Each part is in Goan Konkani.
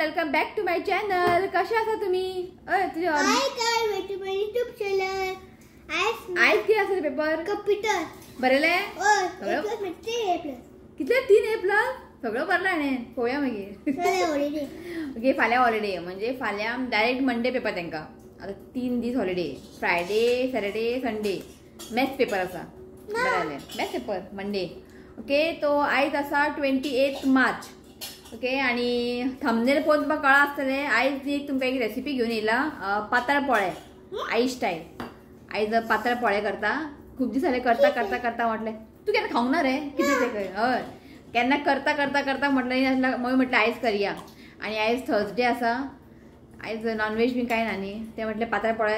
Welcome back to my channel. कशे आसा तुम्ही? अय तुझे हाय काय बेटू my YouTube channel. आयज कितें आसा पेपर? कंप्युटर बरेले? हय, ए प्लस मेळटे. ए प्लस कितले? 3 ए प्लस सगळं भरला हाणें. पळोवया मागीर. हॉलिडे. ओके, फाल्यां हॉलिडे म्हणजे फाल्यां डायरेक्ट मंडे पेपर तांकां. आतां 3 दीस holiday, Friday Saturday Sunday. Maths paper आसा. बरें जालें, मॅथ्स पेपर मंडे. ओके, तो आयज आसा 28 मार्च. ओके, आणि थंबनेल पळोवन तुमकां कळ्ळां आसतलें आयज एक तुमकां एक रेसिपी घेवन येयला, पातळ पोळे आई स्टायल. आयज पातळ पोळे करता. खूब दीस जाले करता करता करता म्हटलें तूं केन्ना खावंक ना रे कितें तें. हय, केन्ना करता करता करता म्हटलें मम्मी म्हटलें आयज करया. आनी आयज थर्सडे आसा, आयज नॉनव्हेज बी कांय ना न्ही, तें म्हटलें पातळ पोळे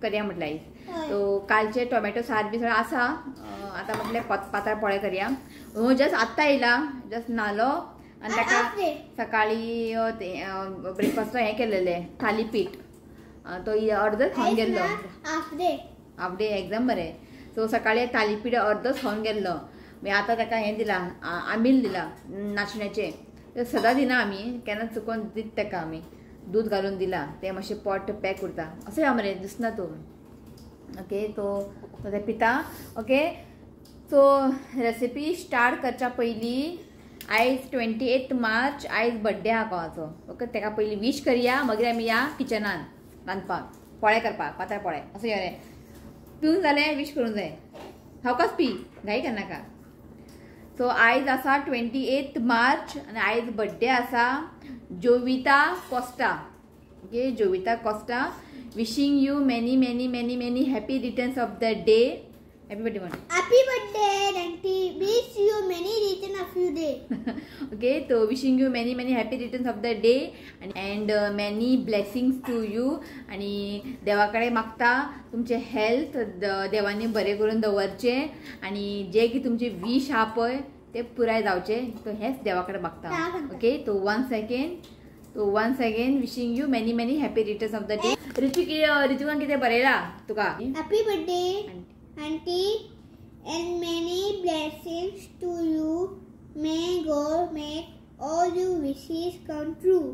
करया म्हटलें आयज. सो कालचे टोमॅटो सार बी सगळें आसा, आतां म्हटलें पातळ पोळे करया. हो जस्ट आत्तां येयला, जस्ट न्हालो आनी ताका सकाळी ब्रेकफास्ट हें केलेलें थालीपीठ, तो अर्दच खावन गेल्लो. हाफ डे एक्झाम मरे. सो सकाळी थालीपीठ अर्दच खावन गेल्लो. मागीर आतां ताका हें दिलां, आमील दिलां नाचण्याचें. तें सदां दिना आमी, केन्ना चुकोन दित ताका आमी, दूद घालून दिलां, तें मातशें पोट पॅक उरता अशें मरे दिसना तूं. ओके, तो तें पिता. ओके, सो रेसिपी स्टार्ट करच्या पयलीं आयज 28 मार्च, आयज बड्डे आहा कोणाचो. ओके, ताका पयलीं वीश करया, मागीर आमी या किचनान रांदपाक, पोळे करपाक, पातळ पोळे. असो यो रे पिवन जालें वीश करूंक जाय. सावकाश पी, घाई करनाका. सो आयज आसा 28 मार्च आनी आयज बड्डे आसा Jovita Costa. Okay, Jovita Costa, wishing you many many many many happy returns of the day. Happy birthday म्हण. Happy birthday aunty, wish you many return of you day. Okay, तो wishing you many many happy returns of the day and many blessings to you. आनी देवा कडेन मागता तुमचें हेल्थ देवांनी बरें करून दवरचें आनी जे की तुमचे वीश आहा पळय ते पुराय जावचे, तो हेंच देवा कडेन मागता. ओके, तो once again wishing you many many happy returns of the day. रितुकान कितें बरयलां तुका? Happy birthday aunty and many blessings to you. May God make all your wishes come true.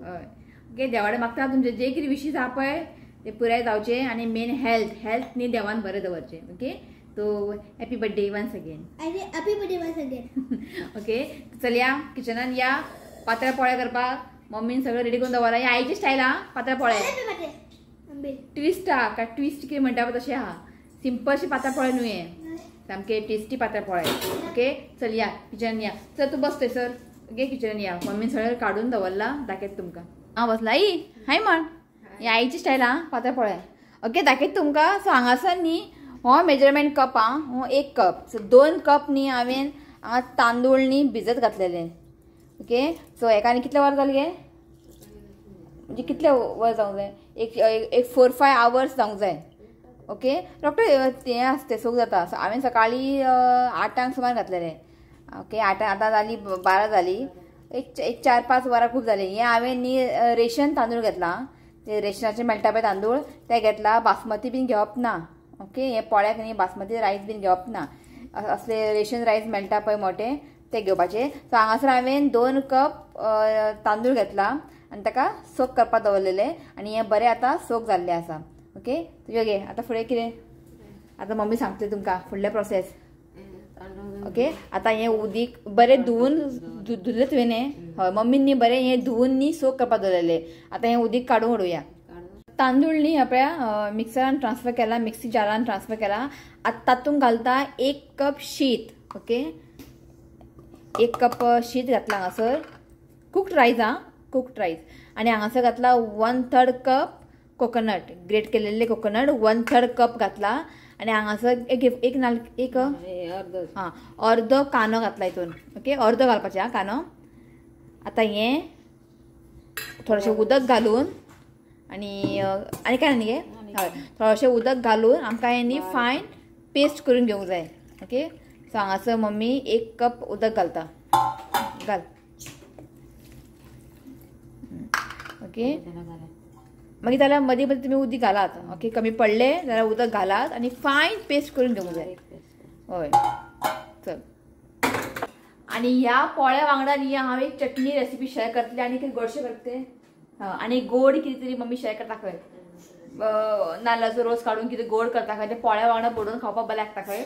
Okay, Devade मागता तुमचे जे कितें विशीस आहा पळय ते पुराय जावचे आनी मेन हेल्थ न्ही देवान बरें दवरचें. ओके, तो happy birthday once again. Happy birthday once again. Okay, चलया किचनान या पातळ पोळे करपाक. मम्मीन सगळें रेडी करून दवरलां. ही आईची स्टायल आहा पातळ पोळे, ट्विस्ट आहा काय ट्विस्ट कितें म्हणटा पळय तशें आहा. सिंपलशे पातळ पोळे न्हू हें, सामके टेस्टी पातळ पोळे. ओके, चल या किचन या. चल तूं बस थंयसर. ओके, किचन या. मम्मीन सगळें काडून दवरलां, दाखयता तुमकां. हांव बसलां. आई हाय म्हण. ही आईची स्टायल आहा पातळ पोळे. ओके, दाखयता तुमकां. सो हांगासर न्ही हो मेजरमेंट कप आहा, हो 1 कप. सो 2 कप न्ही हांवें हांगा तांदूळ न्ही भिजत घातलेले. ओके, सो हेका आनी कितले वर जाले गे? म्हणजे कितले वर जावंक जाय? एक 4-5 आवर्स जावंक जाय. ओके, डॉक्टर हें आसता सोक जाता. सो हांवें सकाळीं 8 सुमार घातलेलें. ओके, 8 आतां जाली 12 जाली, एक 4-5 वरां खूब जालीं. हें हांवें न्ही रेशन तांदूळ घेतला, ते रेशनाचे मेळटा पळय तांदूळ ते घेतला. बासमती बीन घेवप ना. ओके, हे पोळ्याक न्ही बासमती रायस बीन घेवप ना, असले रेशन रायस मेळटा पळय मोठे ते घेवपाचे. सो हांगासर हांवें 2 कप तांदूळ घेतला आनी ताका सोक करपाक दवरलेले आनी हें बरें आतां सोक जाल्लें आसा. ओके, तुजे घे आतां फुडें कितें आतां मम्मी सांगतली तुमकां फुडलें प्रोसेस. ओके, आतां हें उदीक बरें धुवून धुतलें तुवें हें? हय, मम्मीन न्ही बरें हें धुवून न्ही सोक करपाक दवरलेलें. आतां हें उदीक काडून उडोवया. तांदूळ न्ही आपल्या मिक्सरान ट्रान्सफर केला, मिक्सी जारान ट्रान्सफर केला. आतां तातूंत घालता 1 कप शीत. ओके, 1 कप शीत घातला हांगासर, कुक्ड रायस आं, कुक्ड रायस. आनी हांगासर घातला 1/3 कप कोकोनट, ग्रेट केलेले कोकोनट 1/3 कप घातला. आनी हांगासर एक नाल एक हां अर्दो कांदो घातला हितून. ओके, अर्दो घालपाचें आं कांदो. आतां हें थोडेशें उदक घालून आनी आनी काय न्ही गे, हय, थोडेशें उदक घालून आमकां हें न्ही फायन पेस्ट करून घेवंक जाय. ओके, सो हांगासर मम्मी 1 कप उदक घालता, घाल. ओके, मागीर जाल्यार मदीं मदीं तुमी उदीक घालात. ओके, कमी पडलें जाल्यार उदक घालात आनी फायन पेस्ट करून घेवंक जाय. हय, चल. आणि ह्या पोळ्या वांगडा न्ही हांव एक चटणी रेसिपी शेअर करतले. आनी कितें गोडशें करतले? आनी गोड कितें तरी मम्मी शेअर करता खंय, नाल्लाचो रोस काडून कितें गोड करता खंय, ते पोळ्या वांगडा बडोवन खावपाक बरें लागता खंय.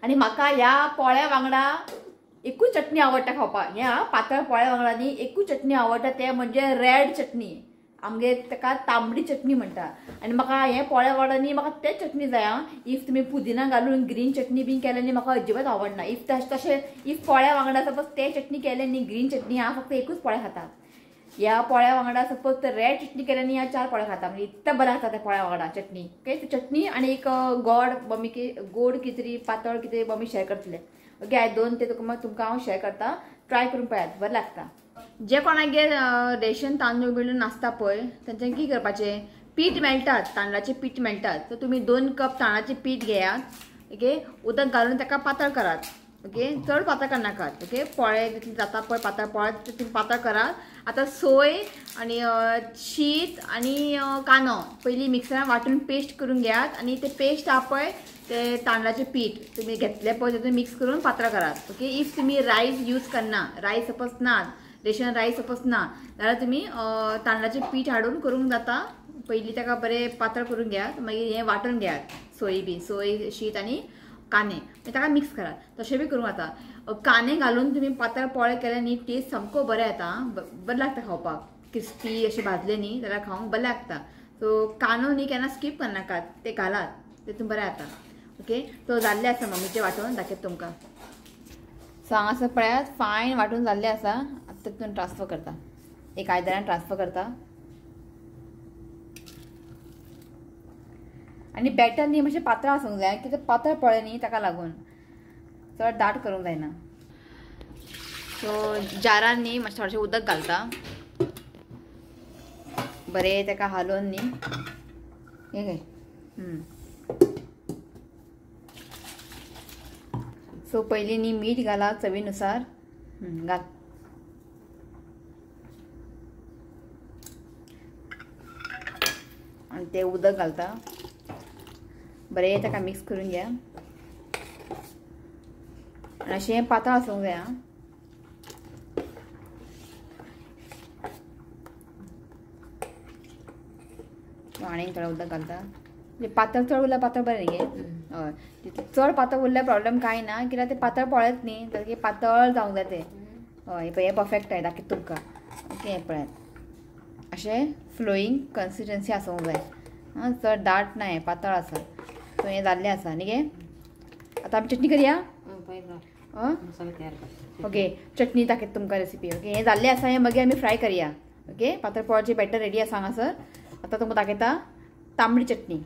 आनी म्हाका ह्या पोळ्या वांगडा एकूच चटणी आवडटा खावपाक. ह्या पातळ पोळ्या वांगडा न्ही एकूच चटणी आवडटा, ते म्हणजे रेड चटणी. आमगे ताका तांबडी चटणी म्हणटा. आनी म्हाका हे पोळ्या वांगडा न्ही म्हाका तेच चटणी जाय. आं, if तुमी पुदिना घालून ग्रीन चटणी बीन केले न्ही म्हाका अजिबात आवडना. If तशें if पोळ्या वांगडा सपोज ते चटणी केले न्ही ग्रीन चटणी, हांव फक्त एकूच पोळे खाता. ह्या पोळ्या वांगडा सपोज तर रेड चटणी केले न्ही, ह्या 4 पोळे खाता. म्हणजे इतकें बरें आसता त्या पोळ्या वांगडा चटणी. ओके, चटणी आनी एक गोड मम्मी की गोड कितें तरी पातळ कितें मम्मी शेअर करतले. ओके, हांवें 2 ते तुमकां हांव शेअर करता, ट्राय करून पळयात, बरें लागता. जे कोणागेर रेशन तांदूळ बिंदूळ नासता पळय तेंच्यांनी कितें करपाचें, पीठ मेळटात, तांदळाचें पीठ मेळटात. सो तुमी 2 कप तांदळाचें पीठ घेयात. ओके, उदक घालून ताका पातळ करात. ओके, चड पातळ करनाकात. ओके, पोळे जितले जाता पळय पातळ पोळे तितले पातळ करात. आतां सोय आनी शीत आनी कांदो पयलीं मिक्सरान वांटून पेस्ट करून घेयात आनी ते पेस्ट आहा पळय ते तांदळाचें पीठ तुमी घेतलें पळय तेतून मिक्स करून पातळ करात. ओके, if तुमी रायस यूज करना, रायस सपोज ना, रेशन रायस सपोज ना जाल्यार तुमी तांदळाचें पीठ हाडून करूंक जाता. पयलीं ताका बरें पातळ करून घेयात, मागीर हें वांटून घेयात सोय बी, सोय शीत आनी कांदे मागीर ताका मिक्स करात. तशें बी करूंक जाता. कांदे घालून तुमी पातळ पोळे केले न्ही टेस्ट सामको बरें येता, बरें लागता खावपाक. क्रिस्पी अशें भाजलें न्ही जाल्यार खावंक बरें लागता. सो कांदो न्ही केन्ना स्कीप करनाकात, ते घालात, तेतून बरें जाता. ओके, सो जाल्लें आसा मम्मीचें वांटून दाखयता तुमकां. सो हांगासर पळयात फायन वांटून जाल्लें आसा. आतां तितून ट्रान्सफर करता, एक आयदनान ट्रान्सफर करता. आनी बॅटर न्ही मातशें पातळ आसूंक जाय, कित्याक पातळ पळय न्ही ताका लागून चड दाट करूंक जायना. सो जारान न्ही मातशें थोडेशें उदक घालता, बरें ताका हालोवन न्ही हें घे. सो पयलीं न्ही मीठ घाला चवीनुसार, घाल. आनी तें उदक घालता, बरें ताका मिक्स करून घ्या. आनी अशें पातळ आसूंक जाय. आं, आनीक थोडें उदक घालता. पातळ चड उरल्यार पातळ बरें न्ही गे. हय, चड पातळ उरल्यार प्रॉब्लम कांय ना, कित्याक ते पातळ पळयत न्ही, सारकें पातळ जावंक जाय तें. हय, पळय हें परफेक्ट आहे, दाखयता तुमकां. ओके, हें पळयात अशें फ्लोईंग कन्सिस्टन्सी आसूंक जाय. आं, चड दाट ना, हें पातळ आसा. सो हें जाल्लें आसा न्ही गे. आतां आमी चटणी करया. ओके, चटणी दाखयता तुमकां रेसिपी. ओके, हें जाल्लें आसा, हें मागीर आमी फ्राय करया. ओके, पातळ पोळ्याचें बॅटर रेडी आसा हांगासर. आतां तुमकां दाखयता तांबडी चटणी.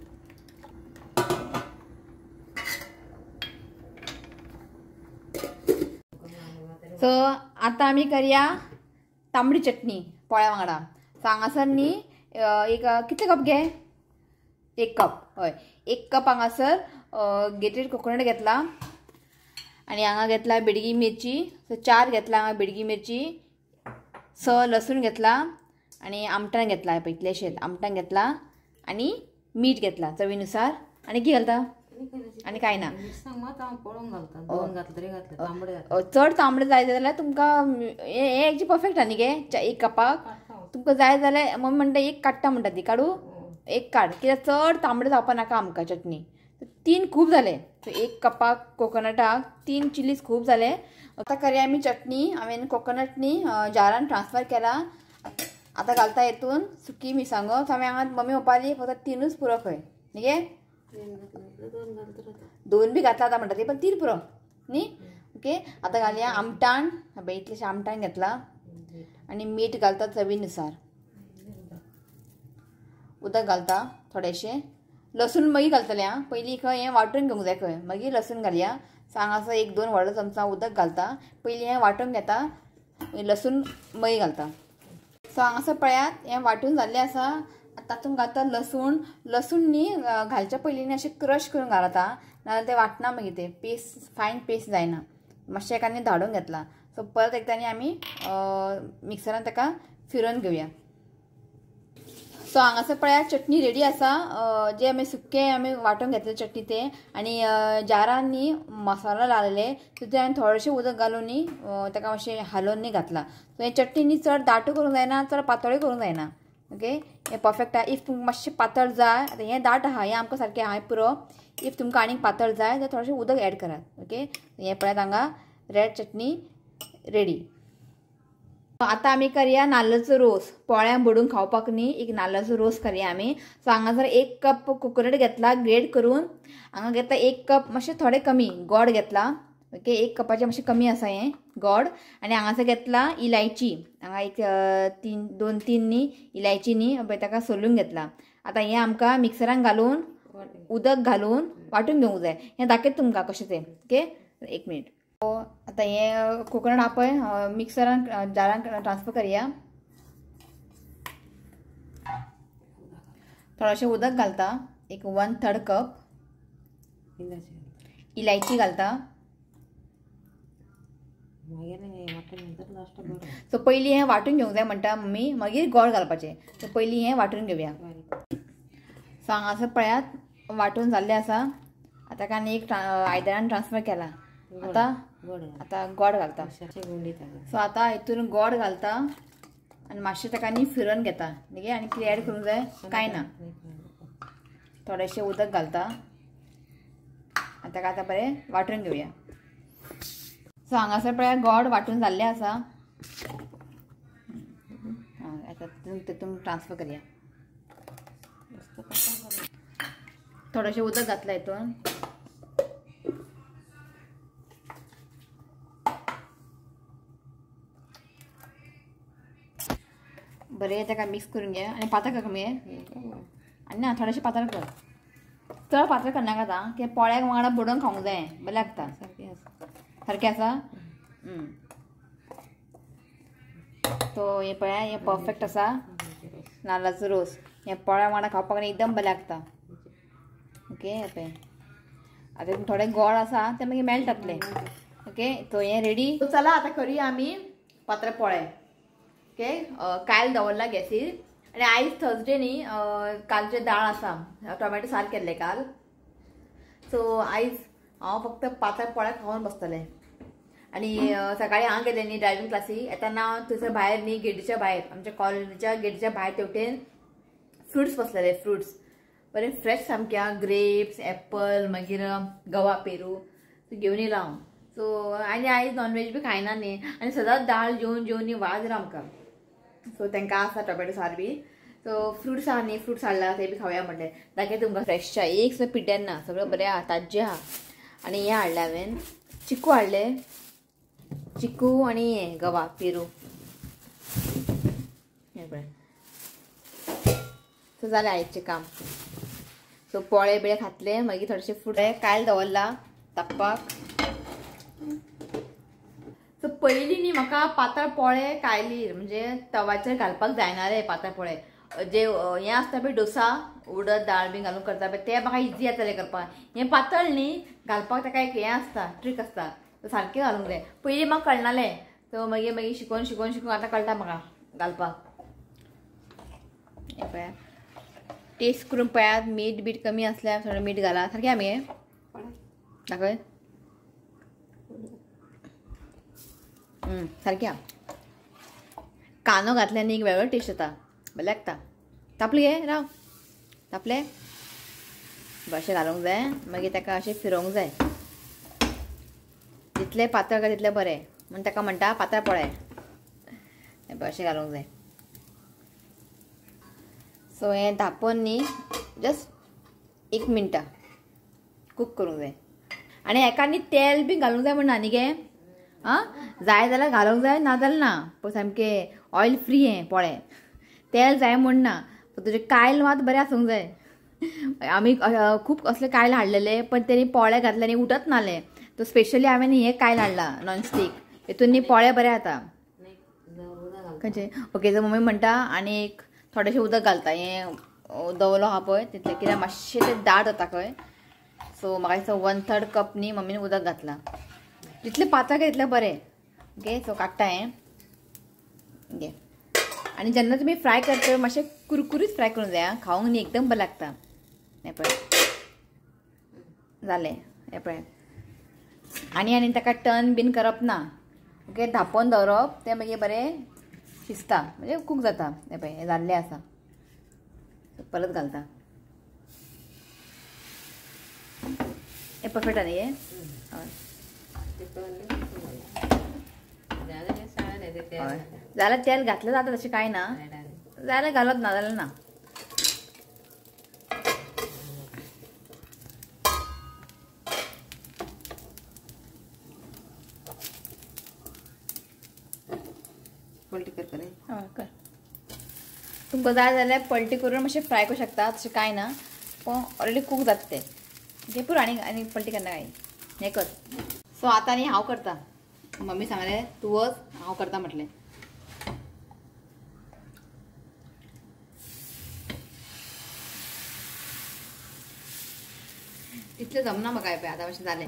सो आतां आमी करया तांबडी चटणी पोळ्या वांगडा. सो हांगासर न्ही एक कितले कप घे, 1 कप. हय, 1 कप हांगासर ग्रेटेड कोकोनट घेतला. आनी हांगा घेतला बेडगी मिरची, सो 4 घेतला हांगा बेडगी मिरची, 6 लसूण घेतला आनी आमटान घेतला, पळय इतलेशें आमटान घेतला आनी मीठ घेतला चवीनुसार. आनी कितें घालता आनी कांय ना, चड तांबडे जाय जाल्यार तुमकां हें एक्चुअली परफेक्ट न्ही गे. 1 कपाक तुमकां जाय जाल्यार मम्मी म्हणटा 1 काडटा म्हणटा ती, काडू 1 काड, कित्याक चड तांबडे जावपा नाका आमकां चटणी. 3 खूब जाले. सो 1 कपाक कोकोनटाक 3 चिलीज खूब जाले. आतां करया आमी चटणी. हांवें कोकोनट न्ही जारान ट्रान्सफर केला. आतां घालता हेतून सुकी मिरसांगो. सो हांवें हांगा मम्मी म्हणपाली फक्त 3च पुरो खंय न्ही गे, 2 बी घातला आतां म्हणटा ती, पण 3 पुरो न्ही. ओके, आतां घालया आमटाण, इतलेशें आमटाण घेतला आनी मीठ घालता चवीनुसार, उदक घालता थोडेशें, लसूण मागीर घालतलें. आं, पयलीं खंय हें वांटून घेवंक जाय खंय, मागीर लसूण घालया. सो हांगासर 1-2 व्हडलो चमचा उदक घालता, पयलीं हें वांटून घेता, लसूण मागीर घालता. सो हांगासर पळयात हें वांटून जाल्लें आसा. तातूंत घालता लसूण. लसूण न्ही घालच्या पयलीं न्ही अशें क्रश करून घालता, नाजाल्यार तें वांटना मागीर, तें पेस्ट फायन पेस्ट जायना. मातशें एकाने धाडून घेतला. सो परत एकदां आमी मिक्सरान ताका फिरोवन घेवया. सो सो हांगासर पळया चटणी रेडी आसा. जे आमी सुके आमी वांटून घेतले चटणी ते आनी जारान न्ही मसाला लायले तितून हांवें थोडेशें उदक घालून न्ही ताका मातशें हालोवन न्ही घातला. सो हें चटणी न्ही चड दाटू करूंक जायना, चड पातळूय करूंक जायना. ओके, हें परफेक्ट आहा. If तुमकां मातशें पातळ जाय, आतां हें दाट आहा, हें आमकां सारकें आहा पुरो. If तुमकां आनीक पातळ जाय जाल्यार थोडेशें उदक एड करात. ओके, हें पळयात हांगा रेड चटणी रेडी. आतां आमी करया नाल्लाचो रोस. पोळ्यां बुडून खावपाक न्ही एक नाल्लाचो रोस करया आमी. सो हांगासर 1 कप कोकोनट घेतला ग्रेड करून. हांगा घेतला 1 कप मातशें थोडें कमी गोड घेतला. ओके, 1 कपाचें मातशें कमी आसा हें गोड. आनी हांगासर घेतला इलायची. हांगा एक 2-3 न्ही इलायची न्ही पळय ताका सोलून घेतला. आतां हें आमकां मिक्सरान घालून उदक घालून वांटून घेवंक जाय. हें दाखयता तुमकां कशें तें. Okay, 1 minute. आतां हें कोकोनट आहा पळय मिक्सरान जारान ट्रान्सफर करया. थोडेशें उदक घालता, एक 1/3 कप. इलायची घालता. सो पयलीं हें वांटून घेवंक जाय म्हणटा मम्मी, मागीर गोड घालपाचें. सो पयलीं हें वांटून घेवया. सो हांगासर पळयात वांटून जाल्लें आसा. आतां आनी एक आयदनान ट्रान्सफर केला. आतां आतां गोड घालता. सो आतां हितून गोड घालता आनी मातशें ताका न्ही फिरोवन घेता. ओके, आनी कितें एड करूंक जाय कांय ना, थोडेशें उदक घालता. आनी ताका आतां बरें वांटून घेवया. सो हांगासर पळया गोड वांटून जाल्लें आसा. आतां तितून ट्रान्सफर करया. थोडेशें उदक घातलां हितून. बरें ताका मिक्स करून घे. आनी पातळ कर कमी आनी ना थोडेशें पातळ कर, चड पातळ करनाका आतां, कित्याक पोळ्याक वांगडा बुडोवन खावंक जाय, बरें लागता. सारकें आसा. तो हें पळया हें परफेक्ट आसा नाल्लाचो रोस. हें पोळ्या वांगडा खावपाक एकदम बरें लागता. ओके, हें पळय आतां थोडें गोड आसा तें मागीर मेल्ट जातलें. ओके, तो हें रेडी. चला आतां करूया आमी पातळ पोळे. ओके, कायल दवरला गॅसीर. आनी आयज थर्सडे न्ही, कालचें दाळ आसा, टोमॅटो सार केल्लें काल. सो आयज हांव फक्त पातळ पोळे खावन बसतलें. आनी सकाळी हांव गेलें न्ही ड्रायव्हिंग क्लासी, येताना हांव थंयसर भायर न्ही गेटीच्या भायर, आमच्या कॉलनीच्या गेटीच्या भायर तेवटेन फ्रुट्स बसलेले. फ्रुट्स बरें फ्रेश सामके, ग्रेप्स, एप्पल, मागीर गवा, पेरू घेवन येयला हांव. सो आनी आयज नॉनव्हेज बी खायना न्ही, आनी सदांच दाळ जेवन जेवन न्ही वाज येता आमकां. सो तांकां आसा टोमॅटो सार बी. सो फ्रुट्स आहा न्ही, फ्रुट्स हाडला ते बी खावया म्हणलें. दाखय तुमकां फ्रेश आहा, एक सुद्दां पिड्ड्यार ना, सगळें बरें आहा, ताज्जें आहा. आनी हें हाडलें हांवें, चिकू हाडले, चिकू आनी हें गवा, पेरू. हें पळय. सो जालें आयचें काम. सो पोळे बिळे खातले, मागीर थोडेशे फ्रुट कायल दवरला तापपाक. सो पयलीं न्ही म्हाका पातळ पोळे कायलीर म्हणजे तवाचेर घालपाक जायना रे. पातळ पोळे जे हें आसता पळय डोसा, उडद दाळ बी घालून करता पळय, तें म्हाका इजी जातलें करपाक. हें पातळ न्ही घालपाक ताका एक हें आसता, ट्रीक आसता, सारकें घालूंक जाय. पयलीं म्हाका कळनालें, सो मागीर मागीर शिकोवन शिकोवन शिकोवन आतां कळटा म्हाका घालपाक. हें पळया टेस्ट करून पळयात, मीठ बीठ कमी आसल्यार थोडें मीठ घाला. सारकें आमी हें दाखय. सारकें कांदो घातल्यार न्ही एक वेगळो टेस्ट येता, बरें लागता. तापले गे राव, तापले अशें घालूंक जाय, मागीर ताका अशें फिरोवंक जाय. जितलें पातळ काय तितलें बरें, म्हूण ताका म्हणटा पातळ पोळे. अशें घालूंक जाय. सो हें धांपून न्ही जस्ट 1 मिनटां कूक करूंक जाय. आनी हेका न्ही तेल बी घालूंक जाय म्हण ना न्ही गे, आं जाय जाल्यार घालूंक जाय, ना जाल्यार ना. पळय सामकें ऑयल फ्री हें पोळे, तेल जाय म्हूण ना. तुजें कायल मात बरें आसूंक जाय. आमी खूब असले कायल हाडलेले, पण तेणी पोळे घातले आनी उठत नाले. तो स्पेशली हांवें हें कायल हाडला नॉनस्टीक, हेतून न्ही पोळे बरें जाता. खंयचें? ओके, सो मम्मी म्हणटा आनी एक थोडेशें उदक घालता. हें दवरलो आहा पळय तितलें, कित्याक मातशें तें दाट जाता खंय. सो म्हाका दिसता 1/3 कप न्ही मम्मीन उदक घातलां. जितलें पातळ काय तितलें बरें. ओके, सो काडटा हें. ओके, आनी जेन्ना तुमी फ्राय करता मातशें कुरकुरीत फ्राय करूंक जाय, खावंक न्ही एकदम बरें लागता. हें पळय जालें. हें पळय आनी आनी ताका टर्न बीन करप ना. ओके, धांपोवन दवरप, तें मागीर बरें शिजता, म्हणजे कूक जाता. हें पळय हें जाल्लें आसा, परत घालता. हें परफेक्ट न्ही हें. हय जाल्यार तेल घातलें जाता, तशें कांय ना, जाल्यार घालप ना जाल्यार ना. पलटी कर. हय कर. तुमकां जाय जाल्यार पलटी करून मातशें फ्राय करूं शकता, तशें कांय ना, पूण ऑलरेडी कूक जाता तें. ओके पुरो, आनी आनी पलटी करना कांय हें कर. सो आतां न्ही हांव करता, मम्मी सांगलें तूं वच हांव करता म्हटलें. तितलें जमना म्हाका पळय आतां मातशें जालें.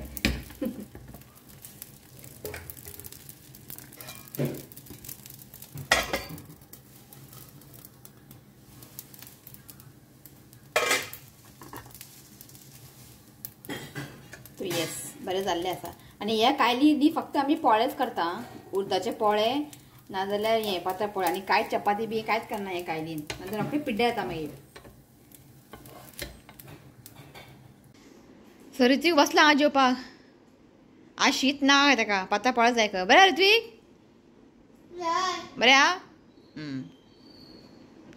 येस बरें जाल्लें आसा. आनी ह्या कायली न्ही फक्त आमी पोळेच करता, उडदाचे पोळे नाजाल्यार हें पातळ पोळे, आनी कांयच चपाती बी कांयच करना हे कायलीन, नाजाल्यार रोखडे पिड्ड्यार जाता मागीर. सो ऋत्वीक बसला हांव जेवपाक. आज शीत ना ताका, पातळ पोळे जाय खंय. बरें ऋत्वीक, बरें आहा.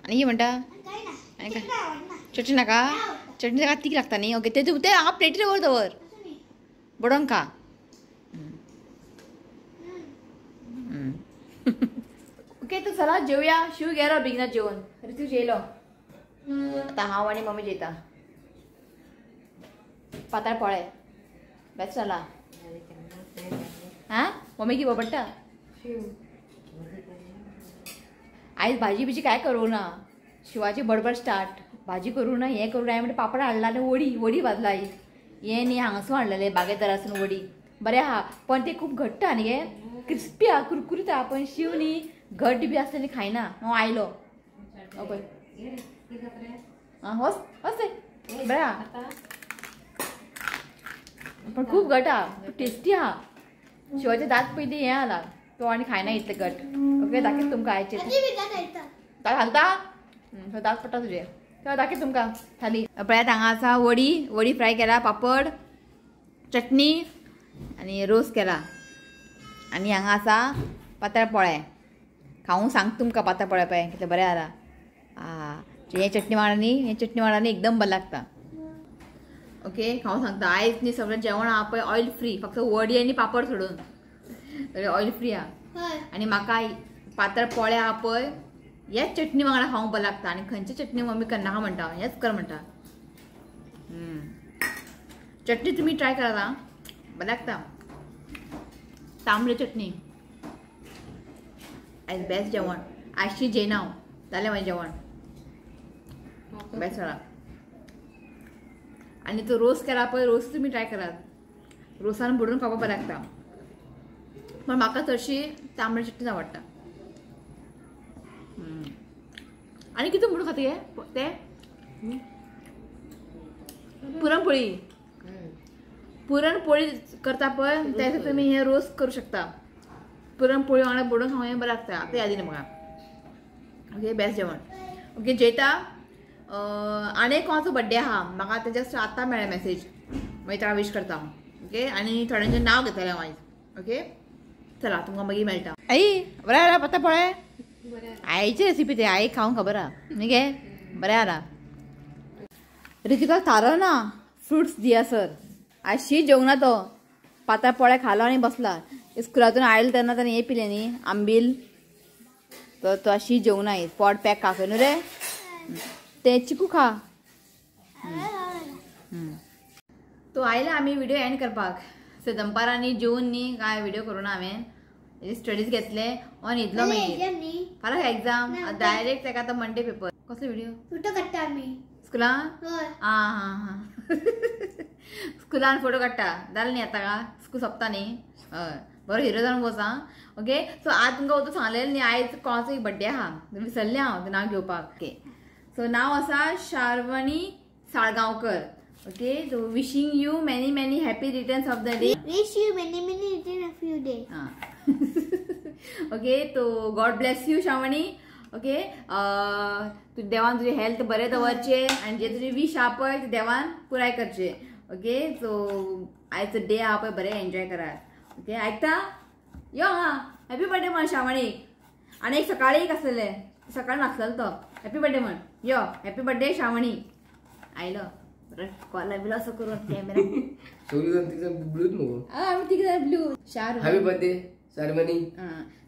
आनी कितें म्हणटा? आनी काय चटणी नाका? चटणी ताका तीख लागता न्ही. ओके ते तूं तें हांगा प्लेटीर दवर, दवर बडोवन खा. ओके तर चला जेवया. शिव गेलो बेगिना जेवन, ऋतू जेयलो, आतां हांव आनी मम्मी जेयता. पातळ पोळे बेस्ट जाला. हां मम्मी की बडटा आयज भाजी बिजी काय करूं ना, शिवाची बडबड स्टार्ट. भाजी करूं ना, हें करूं ना, म्हणटा पापड हाडला आनी वडी वडी भाजला आयज. हें न्ही हांगासून हाडलेलें बागेदारासून वडी, बरें आहा पण ते खूब घट्ट आहा न्ही गे, क्रिस्पी आहा, कुरकुरीत आहा, पण शिव न्ही घट बी आसले न्ही खायना. हांव आयलो पळय आं वच वच बरें आहा पण खूब घट आहा, टेस्टी आहा. शिवाचे दांत पयलीं हें जाला तो आनी खायना इतलें घट. ओके दाखयत तुमकां आयचे दांत घालता दांत पडटा तुजे. चल दाखयत तुमकां थाली. पळयात हांगा आसा वडी, वडी फ्राय केला, पापड, चटणी आनी रोस केला. आनी हांगा आसा पातळ पोळे. खावूंक सांग तुमकां पातळ पोळे पळय कितलें बरें जाला. आं हें चटणी वांगडा न्ही, हें चटणी वांगडा न्ही एकदम बरें लागता. ओके खावूंक सांगता. आयज न्ही सगळें जेवण आहा पळय ऑयल फ्री, फक्त वडी आनी पापड सोडून सगळें ऑयल फ्री आहा. आनी म्हाका पातळ पोळे आहा पळय हेच चटणी वांगडा खावंक बरें लागता. आनी खंयची चटणी मम्मी करनाका म्हणटा, हेच कर म्हणटा. चटणी तुमी ट्राय करात आं, बरें लागता. तांबडी चटणी आयज बेस्ट जेवण. आयजशी जेयना हांव, जालें म्हाजें जेवण बेस्ट जाला. आनी तो रोस केला पळय, रोस तुमी ट्राय करात, रोसान बुडून खावपाक बरें लागता. पण म्हाका चडशी तांबडी चटणीच आवडटा. आनी कितें म्हणून खाता हे ते पुरणपोळी. पुरणपोळी करता पळय तेका तुमी हे रोस करूं शकता. पुरणपोळी वांगडा बुडोवन खावंक हें बरें लागता. आतां यादीन म्हाका. ओके बेस्ट जेवण. ओके जेयता. आनी एक कोणाचो बड्डे आहा, म्हाका आतां जस्ट आतां मेळ्ळें मॅसेज, मागीर ताका विश करता हांव. ओके आनी थोड्यांचें नांव घेतलें हांव आयज. ओके चला तुमकां मागीर मेळटा. आई बरें जाला पत्ता पळय, आईची रेसिपी ते आई खावंक खबर आहा न्ही गे, बरें जाला. ऋतिकाक थारो ना फ्रुट्स दिया सर, आयज शीत जेवंक ना तो, पातळ पोळे खालो आनी बसला. स्कुलांतून आयलो तेन्ना ताणें हें पिलें न्ही आंबील, तो तो शीत जेवंक ना, पोट पॅक खाकय न्हू रे, ते चिकू खा. तो आयला आमी व्हिडिओ एंड करपाक. सो दनपारांनी जेवन न्ही काय व्हिडिओ करूं ना हांवें, स्टडीज घेतले ऑन न्हिदलो मागीर. फाल्यां एग्जाम डायरेक्ट ताका आतां मंडे पेपर. कसलो व्हिडिओ? फोटो काडटा आमी स्कुलान. आं हां हां स्कुलान फोटो काडटा जालें न्ही आतां का स्कूल सोंपता न्ही. हय बरो हिरो जावन वच आं. ओके सो आज तुमकां वचून सांगलेलें न्ही आयज कोणाचो एक बड्डे आहा, विसरलें हांव तें नांव घेवपाक. ओके सो नांव आसा Sharvani Salgaonkar. Okay so wishing you many many happy returns of the day. Wish you many many returns of your day. Okay तो God bless you Shravani. Okay तू देवान तुझे हेल्थ बरें दवरचे आनी जे तुजे विश आहा पळय ते देवान पुराय करचे. ओके सो आयचो डे आहा पळय बरें एन्जॉय करात. ओके आयकता यो हा हॅपी बर्थडे म्हण श्रावणीक. आनी एक सकाळी एक आसलेले सकाळी नासलेलो तो हॅपी बर्थडे म्हण. यो हॅपी बर्थडे श्रावणी. आयलो कॉला बिलो असो करून कॅमेरा सगळी जण तिघ ब्लूच मगो. आमी तिघ जाण ब्लू. शार हॅपी बर्थडे शारवणी.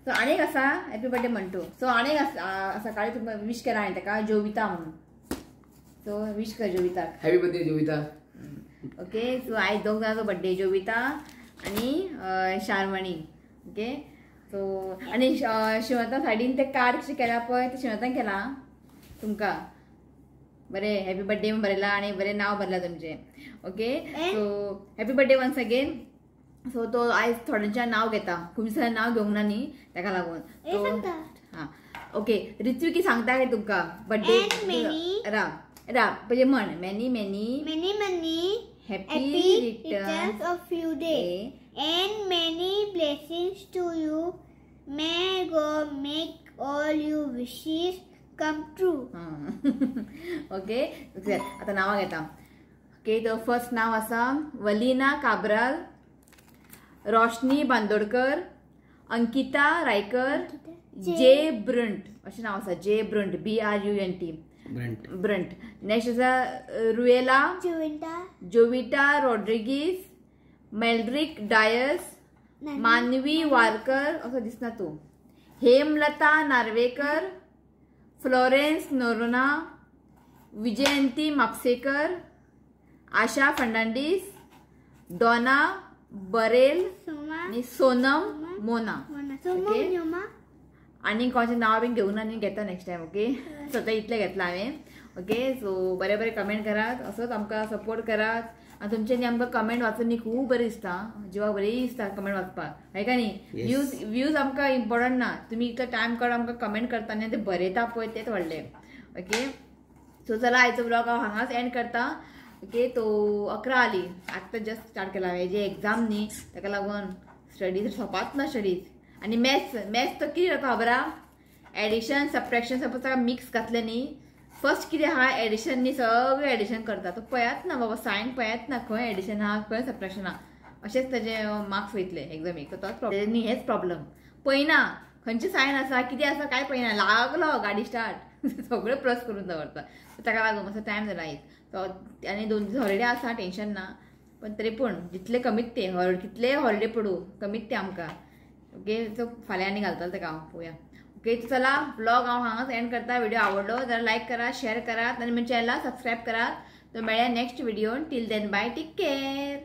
सो आनी एक आसा हॅपी बर्थडे म्हणटू. सो आनी एक सकाळी तुमकां विश केला हांवें ताका जोविता म्हणून. सो विश कर जोविताक happy birthday Jovita. Okay so आयज दोग जाणांचो बर्थडे, जोविता आनी शारवणी. ओके सो आनी शिवता सायडीन ते कार्ड कशें केलां पळय तें शिवतान केलां तुमकां बरें हॅपी बर्थडे म्हण बरयलां आनी बरें नांव बरयलां तुमचें. Okay so happy birthday once again. So तो आयज थोड्यांच्या नांव घेता, खूब दिसांनी नांव घेवंक ना न्ही ताका लागून. हां ओके ऋत्विकी सांगता कितें तुमकां बर्थडे. राव राव पयलीं म्हण many many many many happy returns of your day and many blessings to you. May God make all your wishes come true. Okay आतां नांवां घेता. ओके तो फर्स्ट नांव आसा वलिना काब्राल, रोशनी बांदोडकर, अंकिता रायकर, जे ब्रंट अशें नांव आसा. J Brunt BRUNT Brunt. Next आसा रुएला, जोविटा रॉड्रिगीस, मेल्ड्रिक डायस, मानवी वारकर असो दिसना तूं, हेमलता नार्वेकर, फ्लोरेन्स नोरोना, विजयंती म्हापसेकर, आशा फर्नांडीस, डोना बरेल आनी सोनम मोना. आनी कोणाचें नांव बीन घेवना न्ही, घेता नेक्स्ट टायम. ओके सद्या इतलें घेतलां हांवें. ओके सो बरें बरें कमेंट करात, असोच आमकां सपोर्ट करात. आनी तुमचे न्ही आमकां कमेंट वाचून न्ही खूब बरें दिसता, जिवाक बरें दिसता कमेंट वाचपाक. हय काय न्ही? व्यूज आमकां इम्पोर्टंट ना, तुमी इतलो टायम काडून आमकां कमेंट करता न्ही ते बरयता पळय तेंच व्हडलें. ओके सो चला आयचो ब्लॉग हांव हांगाच एंड करता. ओके तो 11 आली आत्तां जस्ट स्टार्ट केला हांवें, जे एग्जाम न्ही ताका लागून स्टडीज सोंपात ना स्टडीज. आनी मॅथ्स मॅथ्स तो कितें जाता खबर आहा, एडिशन सबट्रेक्शन सपोज ताका मिक्स घातलें न्ही, फर्स्ट कितें आहा एडिशन न्ही सगळें एडिशन करता, तो पळयात ना बाबा सायन पळयात ना खंय एडिशन आहा खंय सबट्रेक्शन आहा, अशेंच ताजे मार्क्स वयतले एग्जामीक. तो तोच प्रॉब्लम न्ही, हेच प्रॉब्लम पळयना खंयचें सायन आसा कितें आसा कांय पळयना, लागलो गाडी स्टार्ट सगळें प्लस करून दवरता. ताका लागून मातसो टायम जाला आयज. तो आनी 2 दीस हॉलिडे आसा टेंशन ना, पण तरी पूण जितले कमीत ते कितले हॉलिडे पडूं कमीत ते आमकां. ओके सो फाल्यां आनी घालतलो ताका हांव पळोवया. ओके चला ब्लॉग हांव हांगाच एंड करता. व्हिडिओ आवडलो जाल्यार लायक करात, शेअर करात आनी म्हज्या चॅनलाक सबस्क्रायब करात. तो मेळया next video. Till then bye, take care.